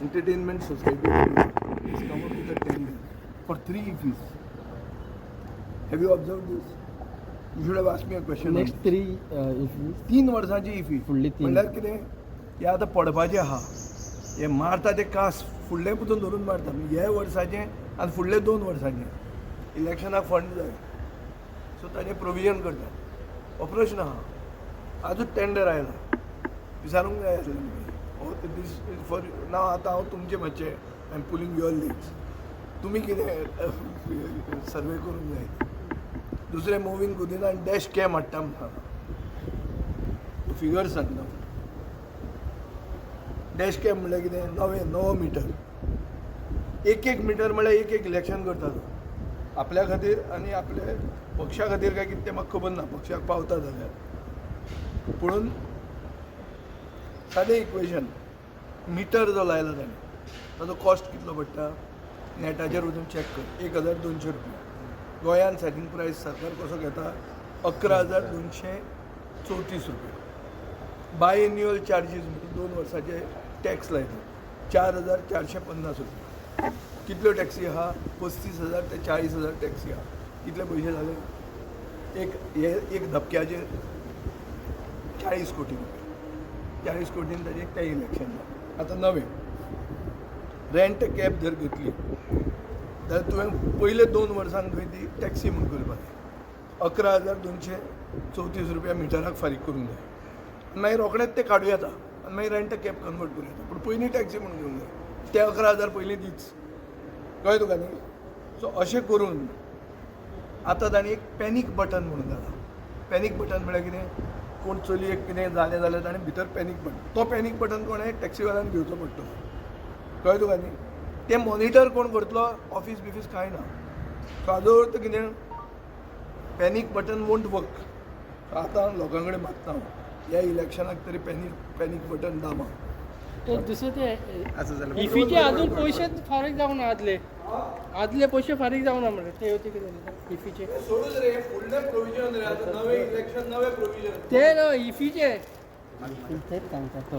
Entertainment Society has come up with a tender for three IFFIs. Have you observed this? You should have asked me a question on next this. Three IFFI. 3 वर्सांची इफी. फुडली तीन. म्हणल्यार कितें, हे आतां पडपाचें आहा, हे मारता ते कास फुडले पसून धरून मारता. हे वर्साचें आनी फुडले 2 वर्सांचें इलेक्शनाक फंड जाय, सो ताजें प्रोविजन करता. हो प्रश्न आहा. आजूच टेंडर आयला, विचारूंक जाय आसलें तुमी. हो दीस is for नाव. आतां हांव तुमचें मातशें, I am pulling your legs. तुमी कितें सर्वे करूंक जाय. दुसरें, मोविन गुदिनान डॅश कॅम हाडटा म्हणटा, फिगर सांगता. डॅश कॅम म्हणल्यार कितें? नवें नवो मिटर. एक एक मिटर म्हणल्यार एक एक इलेक्शन करता तो आपल्या खातीर आनी आपले पक्षा खातीर काय कितें तें म्हाका खबर ना, पक्षाक पावता जाल्यार. पुणून सादें इक्वेशन, मिटर जो लायला ताणें ताजो कॉस्ट कितलो पडटा, नेटाचेर वचून चॅक कर, 1200 रुपया. गोंयान सेटींग प्रायस सरकार कसो घेता? 11,234 रुपया. बायएन्युअल चार्जीस म्हणून 2 वर्साचे टॅक्स लायता, 4450 रुपया. कितल्यो टॅक्सी आहा? 35,000 ते 40,000 टॅक्सी आहा. कितले पयशे जाले? एक हे एक धपक्याचे 40 कोटी रुपया. 40 कोटीन ताजें तें इलेक्शन जालें. आतां नवें रेंट कॅब जर घेतली जाल्यार तुवें पयले 2 वर्सांक खंय ती टॅक्सी म्हूण करपाक जाय. 11,234 रुपया मिटराक फारीक करूंक जाय आनी मागीर रोखडेच ते काडूं येता आनी मागीर रेंट कॅब कन्वर्ट करूं येता. पूण पयलीं टॅक्सी म्हूण घेवंक जाय. ते 11,000 पयलीं दीच. कळ्ळें तुका न्ही? सो अशें करून आतां तांणी एक पॅनीक बटन म्हणून घालां. पॅनीक बटन म्हळ्यार कितें? कोण चलयेक कितें जालें जाल्यार ताणें भितर पॅनीक बटन, तो पॅनीक बटन कोणें टॅक्सीवाल्यान घेवचो पडटलो. कळ्ळें तुका न्ही? तें मॉनिटर कोण करतलो? ऑफीस बिफीस कांय ना. सो हाजो अर्थ कितें? Panic button won't work. आतां लोकां कडेन मागता हांव, ह्या इलेक्शनाक तरी पॅनीक बटन दामा. ते दुसरे ते असं झालं. इफीचे अजून पयशेच फारीक जावना. आदले आदले पयशे फारीक जावना मरे ते. होते कितें इफीचे? सोडूच रे, फुडलें प्रोविजन रे. आतां नवें इलेक्शन, नवें प्रोविजन. ते न्हय, इफीचे. तेच सांगता तो.